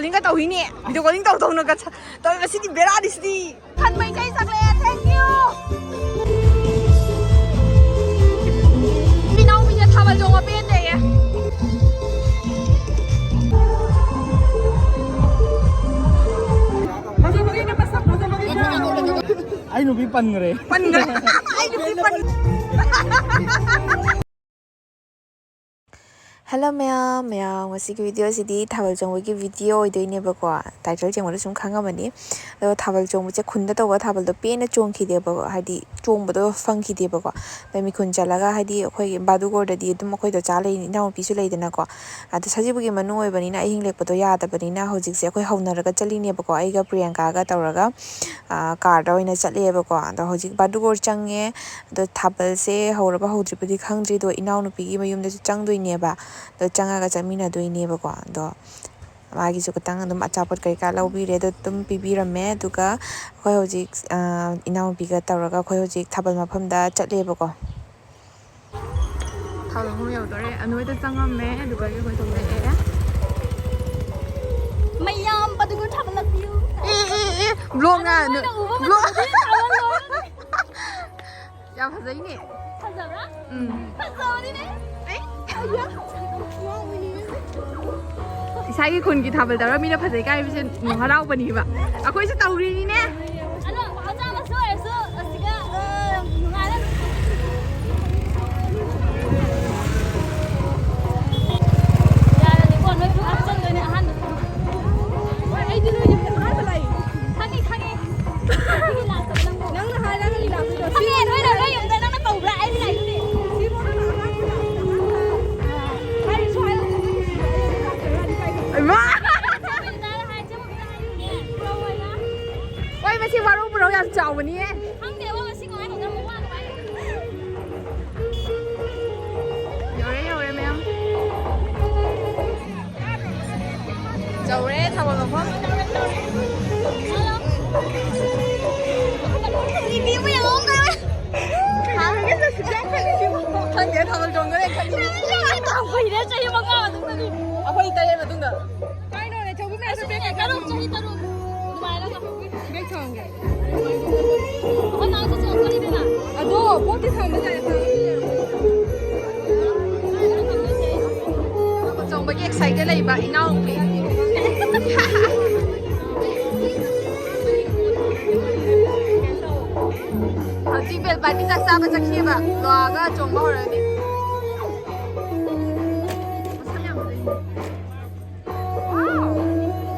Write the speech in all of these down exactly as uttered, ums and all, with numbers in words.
ꯀꯣꯂꯤꯡꯒ ꯇꯧꯏꯅꯦ꯫ Video calling ꯇꯧ ꯇꯧꯅꯒ ꯊ-, ꯇꯧꯔꯤꯕꯁꯤꯗꯤ ꯕꯦꯔꯥꯅꯤ ꯁꯤꯗꯤ꯫ ꯈꯟꯕꯩ ꯏꯁꯩ ꯁꯛꯂꯛꯑꯦ꯫ Thank you꯫ ꯏꯅꯥꯎꯄꯤꯁꯦ ꯊꯥꯕꯜ ꯆꯣꯡꯕ ꯄꯦꯟꯗꯦꯌꯦ꯫ ꯑꯩ ꯅꯨꯄꯤ ꯄꯟꯈ꯭ꯔꯦ꯫ ꯄꯟꯈ꯭ꯔꯦ꯫ ꯑꯩ ꯅꯨꯄꯤ ꯄꯟ- Hello ꯃꯌꯥꯝ, ꯃꯌꯥꯝ, ꯉꯁꯤꯒꯤ ꯚꯤꯗꯤꯑꯣꯁꯤꯗꯤ ꯊꯥꯕꯜ ꯆꯣꯡꯕꯒꯤ ꯚꯤꯗꯤꯑꯣ ꯑꯣꯏꯗꯣꯏꯅꯦꯕꯀꯣ꯫ ꯇꯥꯏꯇꯜ ꯌꯦꯡꯕꯗ ꯁꯨꯝ ꯈꯪꯉꯝꯃꯅꯤ꯫ ꯑꯗꯣ ꯊꯥꯕꯜ ꯆꯣꯡꯕꯁꯦ ꯈꯨꯟꯗ ꯇꯧꯕ ꯊꯥꯕꯜꯗꯣ ꯄꯦꯟꯅ ꯆꯣꯡꯈꯤꯗꯦꯕꯀꯣ, ꯍꯥꯏꯗꯤ ꯆꯣꯡꯕꯗꯣ ꯐꯪꯈꯤꯗꯦꯕꯀꯣ꯫ ꯑꯗꯣ ꯃꯤꯈꯨꯟ ꯆꯠꯂꯒ, ꯍꯥꯏꯗꯤ ꯑꯩꯈꯣꯏꯒꯤ ꯕꯥꯗꯨꯒꯣꯔꯗꯗꯤ ꯑꯗꯨꯝ ꯑꯩꯈꯣꯏ ꯗꯣꯆꯥ ꯂꯩ, ꯏꯅꯥꯎꯅꯨꯄꯤꯁꯨ ꯂꯩꯗꯅꯀꯣ꯫ ꯑꯗꯣ ꯁꯖꯤꯕꯨꯒꯤ ꯃꯅꯨꯡ ꯑꯣꯏꯕꯅꯤꯅ ꯑꯍꯤꯡ ꯂꯦꯛꯄꯗꯣ ꯌꯥꯗꯕꯅꯤꯅ ꯍꯧꯖꯤꯛꯁꯦ ꯑꯩꯈꯣꯏ ꯍꯧꯅꯔꯒ ꯆꯠꯂꯤꯅꯦꯕꯀꯣ, ꯑꯩꯒ ꯄ꯭ꯔꯤꯌꯥꯡꯀꯥꯒ ꯇꯧꯔꯒ꯫ ꯑꯥ, ꯀꯥꯔꯗ ꯑꯣꯏꯅ ꯆꯠꯂꯦꯕꯀꯣ꯫ ꯑꯗꯣ ꯍꯧꯖꯤꯛ ꯕꯥꯗꯨꯒꯣꯔ ꯆꯪꯉꯦ꯫ ꯑꯗꯣ ꯊꯥꯕꯜꯁꯦ ꯍꯧꯔꯕ ꯍꯧꯗ꯭ꯔꯤꯕꯗꯤ ꯈꯪꯗ꯭ꯔꯤ꯫ ꯑꯗꯣ ꯏꯅꯥꯎꯅꯨꯄꯤꯒꯤ ꯃꯌꯨꯝꯗꯁꯨ ꯆꯪꯗꯣꯏꯅꯦꯕ꯫ ꯑꯗꯣ ꯆꯪꯉꯒ ꯆꯠꯃꯤꯟꯅꯗꯣꯏꯅꯦꯕꯀꯣ꯫ ꯑꯗꯣ ꯃꯥꯒꯤꯁꯨ ꯈꯤꯇꯪ ꯑꯗꯨꯝ ꯑꯆꯥꯄꯣꯠ ꯀꯩꯀꯥ ꯂꯧꯕꯤꯔꯦ꯫ ꯑꯗꯣ ꯑꯗꯨꯝ ꯄꯤꯕꯤꯔꯝꯃꯦ꯫ ꯑꯗꯨꯒ ꯑꯩꯈꯣꯏ ꯍꯧꯖꯤꯛ, ꯑꯥ, ꯏꯅꯥꯎꯅꯨꯄꯤꯒ ꯇꯧꯔꯒ ꯑꯩꯈꯣꯏ ꯍꯧꯖꯤꯛ ꯊꯥꯕꯜ ꯃꯐꯝꯗ ꯆꯠꯂꯦꯕꯀꯣ꯫ ꯊꯥꯕꯜ ꯃꯐꯝ ꯌꯧꯗꯣꯔꯦ꯫ ꯑꯅꯣꯏꯗ ꯆꯪꯉꯝꯃꯦ꯫ ꯑꯗꯨꯒ ꯑꯩꯈꯣꯏ ꯊꯣꯛꯂꯛꯑꯦ꯫ ꯃꯌꯥꯝ ꯕꯥꯗꯨꯒꯣꯔ ꯊꯥꯕꯜ ꯂꯥꯛꯄꯤꯌꯨ꯫ ꯑꯦ, ꯑꯦ, ꯑꯦ, ꯕ꯭ꯂꯣꯛꯅ, ꯑꯗꯨ ꯅꯣꯏꯅ ꯎꯕ ꯕ꯭ꯂꯣꯛ꯫ ꯃꯇꯝꯗꯗꯤ ꯊꯥꯕꯜ ꯂꯣꯏꯔꯅꯤ꯫ ꯌꯥꯝ ꯐꯖꯩꯅꯦ꯫ ꯐꯖꯕ꯭ꯔꯥ? ꯎꯝ꯫ ꯐꯖꯕꯅꯤꯅꯦ꯫ ꯑꯦ? ꯏꯁꯥꯒꯤ ꯈꯨꯟꯒꯤ ꯊꯥꯕꯜ ꯇꯧꯔ ꯃꯤꯅ ꯐꯖꯩ ꯀꯥꯏꯕꯁꯦ ꯍꯔꯥꯎꯕꯅꯤꯕ꯫ ꯑꯩꯈꯣꯏꯁꯨ ꯇꯧꯔꯤꯅꯤꯅꯦ꯫ ꯑꯗꯣ ꯃꯆꯥ ꯃꯁꯨ ꯑꯣꯏꯔꯁꯨ ꯑꯁꯤꯒ, ꯑ, ꯅꯨꯡꯉꯥꯏꯅ ꯌꯥꯔꯗꯤꯀꯣ, ꯅꯣꯏ ꯄꯨꯂꯞ ꯆꯠꯇꯣꯏꯅꯦ ꯑꯍꯥꯟꯕ꯫ ꯍꯣꯏ, ꯑꯩꯗꯤ ꯅꯣꯏ ꯌꯨꯝꯗ ꯑꯍꯥꯟꯕ ꯂꯥꯛꯏ꯫ ꯈꯪꯉꯤ, ꯈꯪꯉꯤ꯫ ꯅꯪꯅ ꯍꯥꯏꯔꯒ ꯂꯤꯂꯥꯗꯨꯗ ꯈꯪꯉꯦ, ꯅꯣꯏꯅ ꯅꯣꯏ ꯌꯨꯝꯗ ꯅꯪꯅ ꯀꯧꯕ꯭ꯔꯥ? ꯑꯩꯗꯤ ꯂꯥꯛꯏꯗꯨꯗꯤ꯫ ꯁꯤꯕꯣ ꯅꯪꯅ ꯑꯍꯥꯟꯕ ꯂꯥꯛꯄꯗ ꯑꯍꯥꯟꯕ ꯂꯥꯛꯄ꯫ ꯍꯥꯏꯔꯁꯨ ꯍꯥꯏꯔꯁꯨ ꯅꯪ ꯅꯨꯡꯁꯤꯕ ꯑꯩ ꯂꯥꯛꯇꯣꯏꯔꯥ ꯍꯥꯏꯗꯤ ꯀꯥꯏꯗ? ꯏꯃꯥ! ꯍꯣꯏ, ꯃꯁꯤ ꯋꯥꯔꯧ ꯄꯨꯔꯧ ꯌꯥꯝ ꯆꯥꯎꯕꯅꯤꯍꯦ꯫ ꯈꯪꯗꯦꯕ, ꯃꯁꯤ ꯀꯃꯥꯏꯅ ꯇꯧꯗꯣꯏꯅꯣ? ꯃꯋꯥ ꯅꯨꯡꯉꯥꯏꯔꯣꯏ꯫ ꯌꯧꯔꯦ, ꯌꯧꯔꯦ, ꯃꯌꯥꯝ꯫ ꯌꯧꯔꯦ, ꯊꯥꯕꯜ ꯃꯐꯝ꯫ ꯈꯪꯗꯦ, ꯊꯥꯕꯜ ꯆꯣꯡꯗꯣꯔꯦ ꯈꯜꯂꯤ꯫ ꯌꯥꯝ ꯀꯨꯏꯔꯦ, ꯆꯍꯤ ꯃꯉꯥ ꯃꯇꯨꯡꯗꯅꯤ꯫ ꯑꯩꯈꯣꯏ ꯇꯔꯦꯠ ꯃꯇꯨꯡꯗ꯫ ꯀꯥꯏꯅꯣꯅꯦ, ꯊꯧꯕꯤ ꯃꯌꯥꯝ꯫ ꯂꯩꯕ ꯏꯅꯥꯎꯄꯤ꯫ ꯍꯧꯖꯤꯛ ꯕꯦꯜ ꯄꯥꯔꯇꯤ ꯆꯥꯛ ꯆꯥꯕ ꯆꯠꯈꯤꯑꯕ꯫ ꯂꯣꯏꯔꯒ ꯆꯣꯡꯕ ꯍꯧꯔꯅꯤ꯫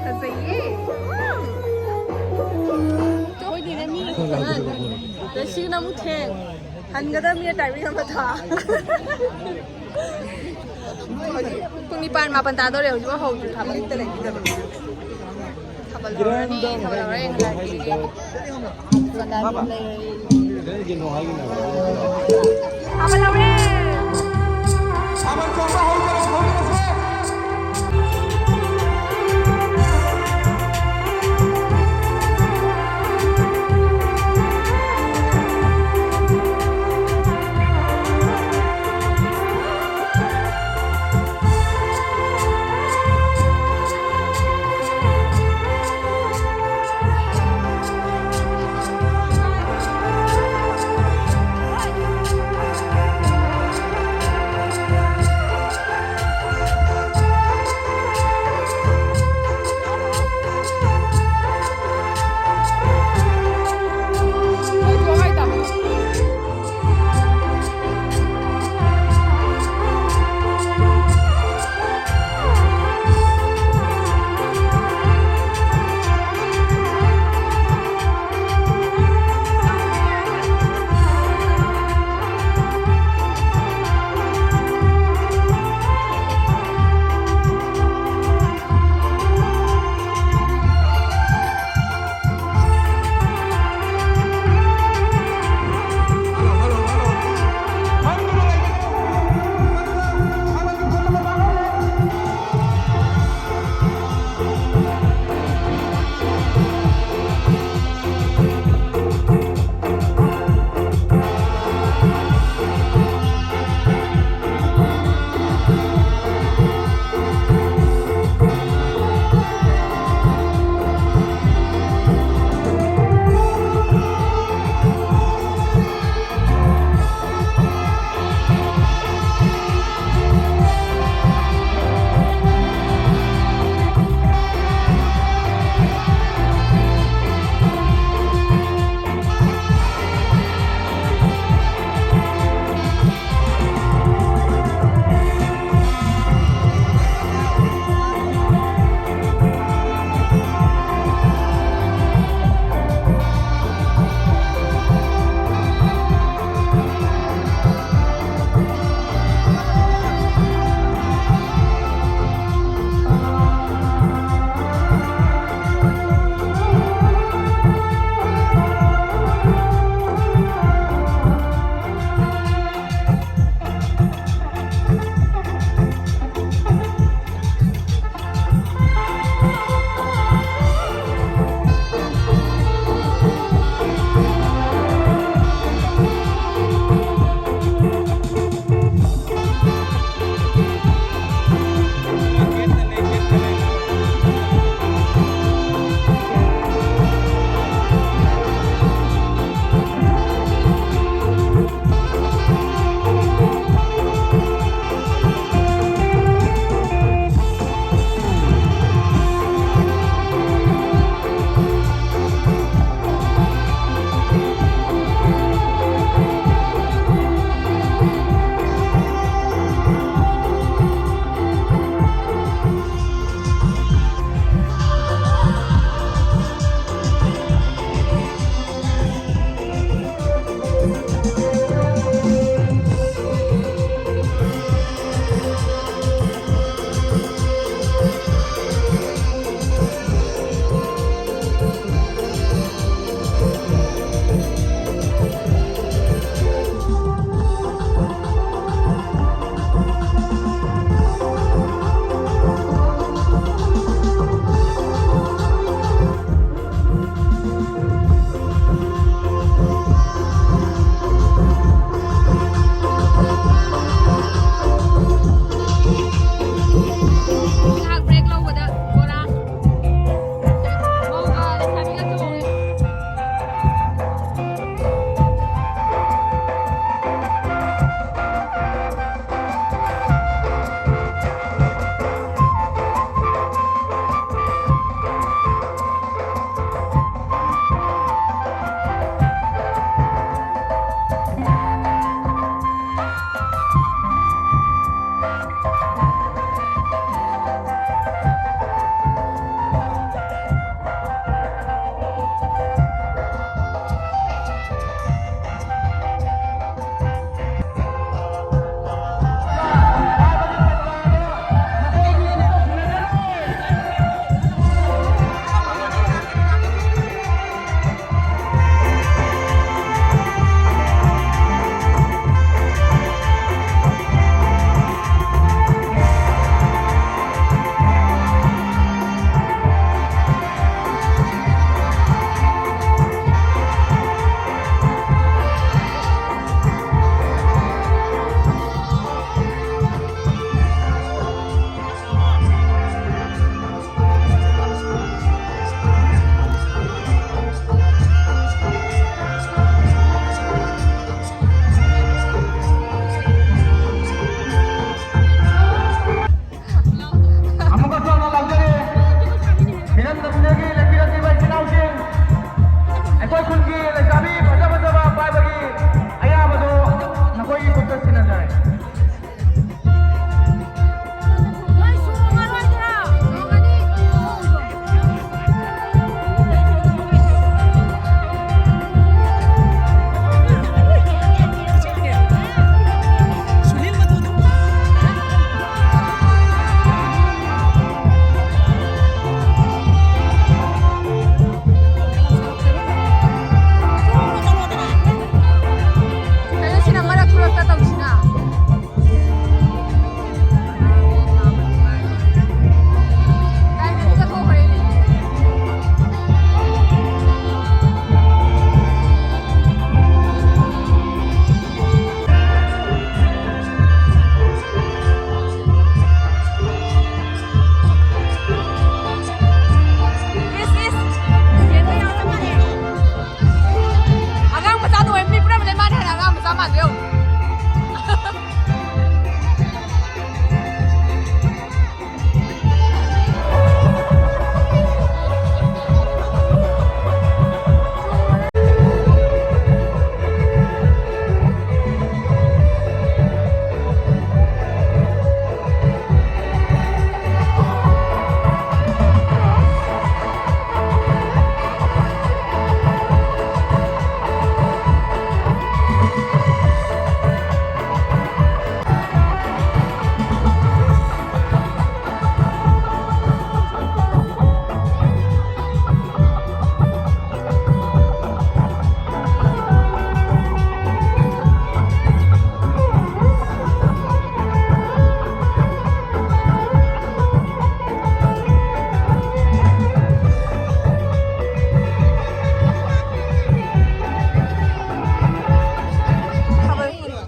ꯐꯖꯩꯌꯦ꯫ ꯑꯩꯈꯣꯏꯗꯤꯅꯦ ꯃꯤꯅ ꯈꯨꯝꯃꯛꯑꯅꯤ꯫ ꯑꯗꯩ ꯁꯤꯒꯤꯅ ꯑꯃꯨꯛ ꯊꯦꯡ꯫ ꯍꯟꯒꯗꯕ ꯃꯤꯅ ꯇꯥꯏꯃꯤꯡ ꯑꯃ ꯊꯥ꯫ ꯄꯨꯡ ꯅꯤꯄꯥꯟ ꯃꯥꯄꯟ ꯇꯥꯗꯧꯔꯦ ꯍꯧꯖꯤꯛꯐꯥꯎ ꯍꯧꯗ꯭ꯔꯤ ꯊꯥꯕꯜ꯫ ꯊꯥꯕꯜ ꯍꯧꯔꯅꯤ, ꯊꯥꯕꯜ ꯍꯧꯔꯦ ꯉꯁꯥꯏꯗꯤ꯫ ꯆꯥꯟꯗꯥꯒꯤ ꯂꯩꯔꯦ꯫ ꯊꯥꯕꯜ ꯍꯧꯔꯦ꯫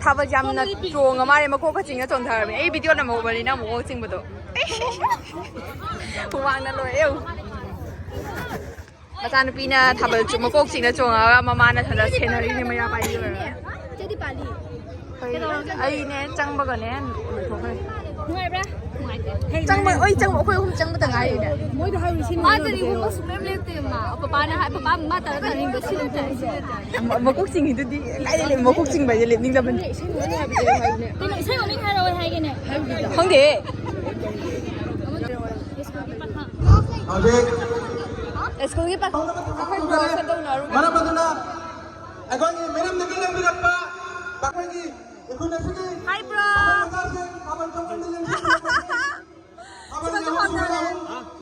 ꯊꯥꯕꯜ ꯌꯥꯝꯅ ꯆꯣꯡꯉ ꯃꯥꯜꯂꯦ, ꯃꯀꯣꯛꯀ ꯆꯤꯡꯉ ꯆꯣꯡꯊꯔꯝꯃꯦ꯫ ꯑꯩ ꯚꯤꯗꯤꯑꯣ ꯅꯝꯍꯧꯕꯅꯤꯅ ꯃꯀꯣꯛ ꯆꯤꯡꯕꯗꯣ꯫ ꯍꯨꯃꯥꯡꯅ ꯂꯣꯏꯔꯦ ꯌꯦꯡꯉꯨ꯫ ꯃꯆꯥꯅꯨꯄꯤꯅ ꯊꯥꯕꯜ ꯆꯨ-, ꯃꯀꯣꯛ ꯆꯤꯡꯉ ꯆꯣꯡꯉꯒ ꯃꯃꯥꯅ ꯁꯣꯝꯗ ꯁꯦꯟꯅꯔꯤꯅꯦ ꯃꯌꯥ ꯄꯥꯏꯔꯒ꯫ ꯆꯦꯗꯤ ꯄꯥꯜꯂꯤ꯫ ꯑꯩ-, ꯑꯩꯅꯦ ꯆꯪꯕꯒꯅꯦ ꯂꯣꯏꯊꯣꯛꯈ꯭ꯔꯦ꯫ ꯅꯨꯡꯉꯥꯏꯕ꯭ꯔꯥ? ꯅꯨꯡꯉꯥꯏꯇꯦ꯫ ꯆꯪꯕ, ꯑꯩ ꯆꯪꯕ, ꯑꯩꯈꯣꯏ ꯑꯍꯨꯝ ꯆꯪꯕꯗ ꯉꯥꯏꯔꯤꯅꯦ꯫ ꯃꯣꯏꯗ ꯍꯥꯏꯔꯨ ꯁꯤ ꯃꯥ ꯅꯣꯏ ꯇꯔꯤ ꯍꯧꯕ ꯁꯨꯡꯂꯦꯞ ꯂꯦꯞꯇꯦ ꯃꯥ꯫ ꯄꯄꯥꯅ ꯍꯥꯏ, ꯄꯄꯥ ꯃꯥ ꯇꯔ ꯇꯥꯅꯤꯡꯕ ꯁꯤ ꯂꯦꯞꯇꯦ, ꯁꯤ ꯂꯦꯞꯇꯦ꯫ ꯃ-, ꯃꯀꯣꯛ ꯆꯤꯡꯉꯤꯗꯨꯗꯤ ꯀꯥꯏꯗ ꯂꯩ? ꯃꯀꯣꯛ ꯆꯤꯡꯕ ꯍꯥꯏꯁꯦ ꯂꯦꯞꯅꯤꯡꯗꯕꯅꯤ꯫ ꯀꯩꯅꯣ ꯏꯁꯩ ꯃꯃꯤꯡ ꯍꯥꯏꯔꯛꯑꯣ ꯍꯥꯏꯒꯦꯅꯦ꯫ ꯈꯪꯗꯦ꯫ ꯍꯧꯖꯤꯛ ꯁ꯭ꯀꯨꯜꯒꯤ ꯄꯥꯈꯪ ꯑꯩꯈꯣꯏ ꯕ꯭ꯔꯣ ꯁꯟꯗꯧꯅ ꯑꯔꯨꯕ꯫ ꯃꯔꯝ ꯑꯗꯨꯅ ꯑꯩꯈꯣꯏꯒꯤ ꯃꯤꯔꯝꯗꯒꯤ ꯂꯦꯡꯕꯤꯔꯛꯄ ꯑꯩꯈꯣꯏꯒꯤ ꯏꯈꯨꯟ ꯑꯁꯤꯒꯤ ꯍꯥꯏ ꯕ꯭ꯔꯣ꯫ ꯃꯆꯥꯁꯤꯡ ꯊꯥꯕꯜ ꯆꯣꯡꯕꯗ ꯂꯦꯡꯕꯤꯔꯛꯄ꯫ ꯁꯤꯒꯁꯨ ꯐꯪꯅꯔꯦ꯫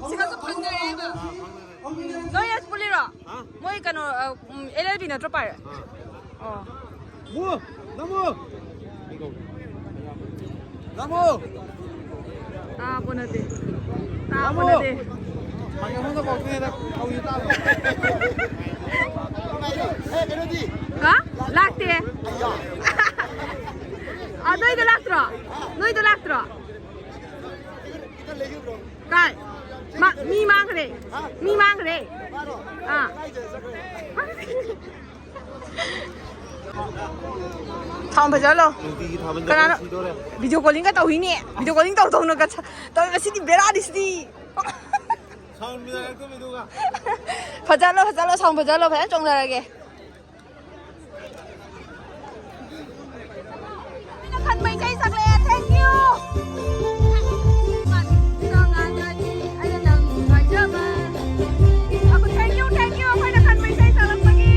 ꯁꯤꯒꯁꯨ ꯐꯪꯅꯔꯦꯕ꯫ ꯅꯣꯏ ꯌꯥꯏꯁ꯭ꯀꯨꯜꯂꯤꯔꯣ? ꯃꯣꯏ ꯀꯩꯅꯣ, ꯑ, ꯎꯝ, ꯑꯦꯜ ꯑꯦꯜ ꯕꯤ ꯅꯠꯇ꯭ꯔꯣ ꯄꯥꯏꯔꯦ? ꯑꯣ꯫ ꯅꯃꯨ! ꯅꯃꯨ! ꯅꯃꯨ! ꯇꯥꯕ ꯅꯠꯇꯦ꯫ ꯇꯥꯕ ꯅꯃꯨ! ꯅꯠꯇꯦ꯫ ꯃꯥꯏꯀ꯭ꯔꯣꯐꯣꯟꯗ ꯀꯧꯗꯣꯏꯅꯦꯗ, ꯀꯧꯏ ꯇꯥꯕ꯫ ꯑꯦ, ꯀꯩꯅꯣꯗꯤ? ꯍꯥ? ꯂꯥꯛꯇꯦ꯫ ꯑ, ꯅꯣꯏꯗ ꯂꯥꯛꯇ꯭ꯔꯣ? ꯅꯣꯏꯗ ꯂꯥꯛꯇ꯭ꯔꯣ? ꯀꯥꯏ? ꯃꯥ-, ꯃꯤ ꯃꯥꯡꯈ꯭ꯔꯦ꯫ ꯃꯤ ꯃꯥꯡꯈ꯭ꯔꯦ꯫ ꯑꯥ꯫ ꯊꯥꯕꯜ ꯐꯖꯍꯜꯂꯣ꯫ ꯅꯨꯡꯇꯤꯒꯤ ꯊꯥꯕꯜ ꯀꯅꯥꯅꯣ? ꯆꯠꯄ ꯁꯤꯗꯣꯔꯦ꯫ ꯚꯤꯗꯤꯑꯣ ꯀꯣꯂꯤꯡꯒ ꯇꯧꯏꯅꯦ꯫ ꯚꯤꯗꯤꯑꯣ ꯀꯣꯂꯤꯡ ꯇꯧ ꯇꯧꯅꯒ ꯁ-, ꯇꯧꯔꯤꯕ ꯁꯤꯗꯤ ꯕꯦꯔꯥꯅꯤ ꯁꯤꯗꯤ꯫ ꯁꯥꯎꯟ ꯃꯤꯅ ꯉꯥꯛꯇ ꯚꯤꯗꯤꯑꯣꯒ꯫ ꯐꯖꯍꯜꯂꯣ, ꯐꯖꯍꯜꯂꯣ, ꯁꯥꯎꯟ ꯐꯖꯍꯜꯂꯣ, ꯐꯖꯅ ꯆꯣꯡꯊꯔꯒꯦ꯫ ꯈꯟꯕ ꯏꯁꯩ ꯁꯛꯂꯛꯑꯦ꯫ Thank you꯫ ꯑꯩꯅ ꯅꯪ ꯅꯨꯡꯉꯥꯏꯖꯕ꯫ ꯑꯩꯈꯣꯏ thank you, thank you, ꯑꯩꯈꯣꯏꯅ ꯈꯟꯕ ꯏꯁꯩ ꯁꯛꯂꯛꯄꯒꯤ꯫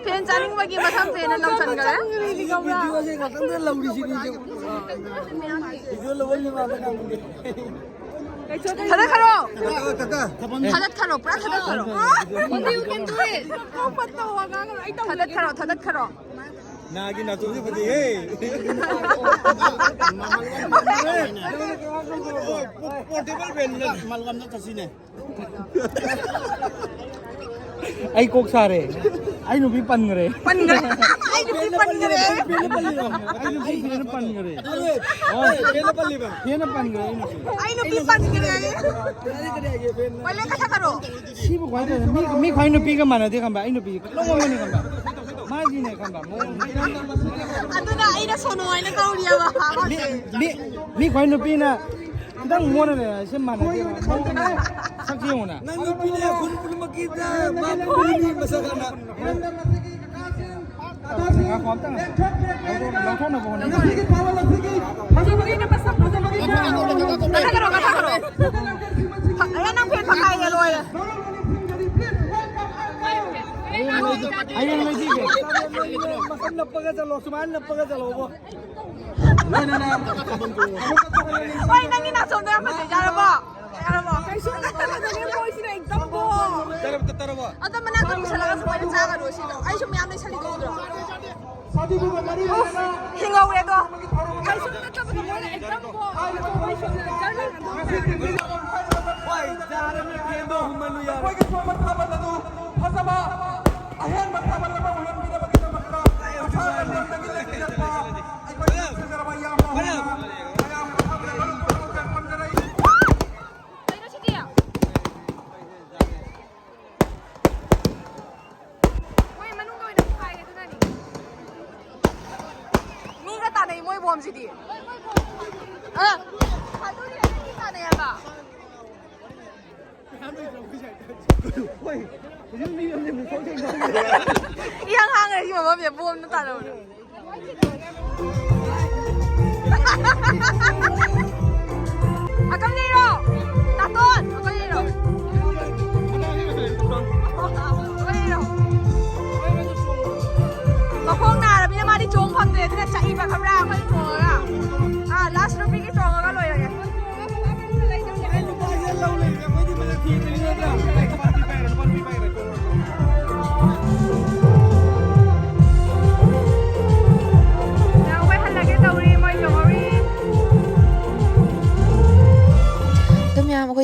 ꯐꯦꯟ ꯆꯥꯅꯤꯡꯕꯒꯤ ꯃꯊꯪ ꯐꯦꯟ ꯑꯃ ꯂꯧꯁꯟꯈ꯭ꯔꯦ꯫ ꯚꯤꯗꯤꯑꯣꯁꯦ ꯉꯥꯛꯇꯪꯗ ꯂꯧꯔꯤꯁꯤꯗꯤ꯫ ꯚꯤꯗꯤꯑꯣ ꯂꯧꯕ ꯃꯥꯟꯕ ꯉꯥꯡꯕꯅꯦ꯫ ꯊꯥꯗꯠꯈꯔꯣ꯫ ꯀꯀꯥ, ꯀꯀꯥ꯫ ꯊꯥꯗꯠꯈꯔꯣ, ꯄꯨꯔꯥ ꯊꯥꯗꯠꯈꯔꯣ꯫ ꯊꯥꯗꯠꯈꯔꯣ, ꯊꯥꯗꯠꯈꯔꯣ꯫ ꯅꯥꯒꯤ ꯅꯥꯆꯣꯝꯁꯦ ꯐꯖꯩꯍꯦ꯫ ꯄꯣꯔꯇꯦꯕꯜ ꯐꯦꯟꯅꯤꯅ ꯃꯜꯒꯝꯗ ꯆꯠꯁꯤꯅꯦ꯫ ꯑꯩ ꯀꯣꯛ ꯁꯥꯔꯦ꯫ ꯑꯩ ꯅꯨꯄꯤ ꯄꯟꯈ꯭ꯔꯦ꯫ ꯄꯟꯈ꯭ꯔꯦ꯫ ꯑꯩ ꯅꯨꯄꯤ ꯄꯟꯈ꯭ꯔꯦ꯫ ꯑꯩ ꯅꯨꯄꯤ ꯐꯦꯟꯅ ꯄꯟꯈ꯭ꯔꯦ꯫ ꯐꯦꯟꯅ ꯄꯟꯈ꯭ꯔꯦ ꯑꯩ ꯅꯨꯄꯤ꯫ ꯑꯩ ꯅꯨꯄꯤ ꯄꯟꯈ꯭ꯔꯦ꯫ ꯄꯜꯂꯦ, ꯀꯊꯛꯈꯔꯣ꯫ ꯁꯤꯕꯨ ꯀꯃꯥꯏꯅ ꯇꯧꯔꯤꯅꯣ? ꯃꯤ, ꯃꯤ ꯈ꯭ꯋꯥꯏ ꯅꯨꯄꯤꯒ ꯃꯥꯟꯅꯗꯦ ꯈꯪꯕ? ꯑꯩ ꯅꯨꯄꯤ ꯀꯩꯅꯣꯝ ꯑꯃꯅꯤ ꯈꯪꯕ? ꯃꯥꯒꯤꯅꯦ ꯈꯪꯕ? ꯃꯑꯣꯡ ꯑꯗꯨꯅ ꯑꯩꯅ ꯁꯣꯅꯣ ꯍꯥꯏꯅ ꯀꯧꯔꯤꯑꯕ꯫ ꯃꯤ, ꯃꯤ, ꯃꯤ ꯈ꯭ꯋꯥꯏ ꯅꯨꯄꯤꯅ ꯈꯤꯇꯪ ꯃꯣꯠꯅ ꯂꯩꯔꯦ꯫ ꯁꯤ ꯃꯥꯟꯅꯗꯦꯕ꯫ ꯃꯑꯣꯡ ꯁꯛꯁꯤ ꯌꯦꯡꯉꯨꯅ꯫ ꯅꯪ ꯅꯨꯄꯤꯅꯦ ꯈꯨꯟ ꯄꯨꯝꯅꯃꯛꯀꯤꯗ ꯃꯥ ꯐꯨꯔꯤꯅꯤ ꯃꯁꯛ ꯍꯥꯟꯅ꯫ ꯉꯥꯏꯈꯣ, ꯑꯝꯇꯪ ꯂꯧꯊꯣꯛꯅꯕ ꯍꯣꯠꯅꯁꯤ꯫ ꯀꯊꯛꯈꯔꯣ, ꯀꯊꯛꯈꯔꯣ꯫ ꯑꯌꯥ, ꯅꯪ ꯐꯦꯟ ꯐꯛꯈꯥꯏꯌꯦ, ꯂꯣꯏꯔꯦ꯫ ꯍꯌꯦꯡ ꯂꯩꯕꯤꯒꯦ꯫ ꯃꯁꯝ ꯅꯞꯄꯒ ꯆꯠꯂꯣ, ꯁꯨꯃꯥꯏꯅ ꯅꯞꯄꯒ ꯆꯠꯂꯣꯕꯣ꯫ ꯍꯣꯏ, ꯅꯪꯒꯤ ꯅꯥꯆꯣꯝꯗꯣ ꯌꯥꯝ ꯐꯖꯩ, ꯌꯥꯔꯕꯣ? ꯌꯥꯔꯕꯣ? ꯀꯩꯁꯨ ꯅꯠꯇꯕꯗꯅꯦ, ꯃꯣꯏꯁꯤꯅ ꯑꯦꯛꯖꯥꯝꯕꯣ꯫ ꯇꯔꯕ, ꯇꯔꯕ꯫ ꯑꯗꯣ ꯃꯅꯥꯛꯇ ꯄꯨꯁꯜꯂꯒ ꯁꯨꯃꯥꯏꯅ ꯆꯥꯒꯅꯨ ꯁꯤꯗ꯫ ꯑꯩꯁꯨ ꯃꯌꯥꯝ ꯂꯩꯁꯜꯂꯤꯗꯣ ꯎꯗ꯭ꯔꯣ? ꯎꯐ, ꯍꯤꯡꯍꯧꯔꯦꯗꯣ꯫ ꯀꯩꯁꯨ ꯅꯠꯇꯕꯗ ꯃꯣꯏꯅ ꯑꯦꯛꯖꯥꯝꯕꯣ꯫ ꯃꯣꯏꯁꯨ ꯖꯔꯅꯦꯜ ꯑꯗꯨꯝ ꯍꯣꯏ, ꯌꯥꯔꯦ, ꯅꯣꯏ ꯐꯦꯟꯗꯣ ꯍꯨꯝꯃꯜꯂꯨ ꯌꯥꯔꯦ꯫ ꯑꯩꯈꯣꯏꯒꯤ ꯁꯣꯝꯕ ꯊꯥꯕꯜ ꯑꯗꯨ ꯐꯖꯕ ꯑꯍꯦꯟꯕ ꯊꯥꯕꯜ ꯑꯃ ꯑꯣꯏꯍꯟꯕꯤꯅꯕꯒꯤꯗꯃꯛꯇ ꯃꯁꯥꯅ ꯂꯦꯡꯗꯒꯤ ꯂꯦꯡꯕꯤꯔꯛꯄ ꯑꯩꯈꯣꯏꯒꯤ ꯅꯨꯡꯁꯤꯖꯔꯕ ꯏꯌꯥꯝꯕ ꯑꯍꯨꯝꯅ ꯃꯌꯥꯝꯒꯤ ꯊꯥꯕꯜ ꯃꯔꯨꯞ ꯄꯨꯝꯅꯃꯛ ꯊꯝꯖꯔꯤ꯫ ꯀꯩꯅꯣ ꯁꯤꯗꯤ? ꯃꯣꯏ ꯃꯅꯨꯡꯗ ꯑꯣꯏꯅ ꯈꯥꯏꯒꯦ ꯑꯗꯨꯅꯅꯤ꯫ ꯃꯤꯒ ꯇꯥꯟꯅꯩ ꯃꯣꯏ ꯕꯣꯝꯁꯤꯗꯤ꯫ ꯑ, ꯑꯗꯨꯅꯦ ꯃꯤ ꯇꯥꯟꯅꯩ ꯍꯥꯏꯕ꯫ ꯏꯍꯥꯡ ꯍꯥꯡꯉꯦ ꯁꯤ ꯃꯐꯝꯁꯦ ꯕꯣꯝꯅ ꯇꯥꯟꯅꯕꯗꯣ꯫ ꯑꯀꯪ ꯂꯩꯔꯣ? ꯇꯥꯇꯣꯟ, ꯑꯀꯪ ꯂꯩꯔꯣ?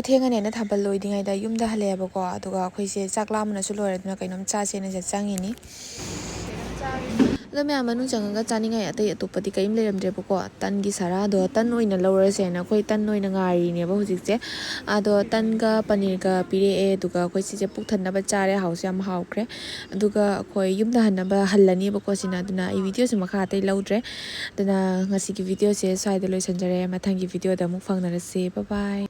ꯊꯦꯡꯉꯅꯦꯅ ꯊꯥꯕꯜ ꯂꯣꯏꯗ꯭ꯔꯤꯉꯩꯗ ꯌꯨꯝꯗ ꯍꯜꯂꯛꯑꯦꯕꯀꯣ꯫ ꯑꯗꯨꯒ ꯑꯩꯈꯣꯏꯁꯦ ꯆꯥꯛ ꯂꯥꯝꯕꯅꯁꯨ ꯂꯣꯏꯔꯦ, ꯑꯗꯨꯅ ꯀꯩꯅꯣꯝ ꯆꯥꯁꯦꯅ ꯁꯤꯗ ꯆꯪꯉꯤꯅꯤ꯫ ꯑꯗꯣ ꯃꯌꯥꯝ ꯃꯅꯨꯡ ꯆꯪꯉꯒ ꯆꯥꯅꯤꯡꯉꯥꯏ ꯑꯇꯩ ꯑꯇꯣꯞꯄꯗꯤ ꯀꯔꯤꯝ ꯂꯩꯔꯝꯗ꯭ꯔꯦꯕꯀꯣ꯫ ꯇꯟꯒꯤ ꯁꯔꯥꯗꯣ ꯇꯟ ꯑꯣꯏꯅ ꯂꯧꯔꯁꯦꯅ ꯑꯩꯈꯣꯏ ꯇꯟ ꯑꯣꯏꯅ ꯉꯥꯏꯔꯤꯅꯦꯕ ꯍꯧꯖꯤꯛꯁꯦ꯫ ꯑꯗꯣ ꯇꯟꯒ ꯄꯅꯤꯔꯒ ꯄꯤꯔꯛꯑꯦ, ꯑꯗꯨꯒ ꯑꯩꯈꯣꯏ ꯁꯤꯁꯦ ꯄꯨꯛ ꯊꯟꯅꯕ ꯆꯥꯔꯦ꯫ ꯍꯥꯎꯁꯨ ꯌꯥꯝ ꯍꯥꯎꯈ꯭ꯔꯦ꯫ ꯑꯗꯨꯒ ꯑꯩꯈꯣꯏ ꯌꯨꯝꯗ ꯍꯟꯅꯕ ꯍꯜꯂꯅꯦꯕꯀꯣ ꯁꯤꯅ꯫ ꯑꯗꯨꯅ ꯑꯩ ꯚꯤꯗꯤꯑꯣꯁꯦ ꯃꯈꯥ ꯑꯇꯩ ꯂꯧꯗ꯭ꯔꯦ꯫ ꯑꯗꯨꯅ ꯉꯁꯤꯒꯤ ꯚꯤꯗꯤꯑꯣꯁꯦ ꯁ꯭ꯋꯥꯏꯗ ꯂꯣꯏꯁꯤꯟꯖꯔꯦ꯫ ꯃꯊꯪꯒꯤ ꯚꯤꯗꯤꯑꯣꯗ ꯑꯃꯨꯛ ꯐꯪꯅꯔꯁꯤ꯫ Bye bye꯫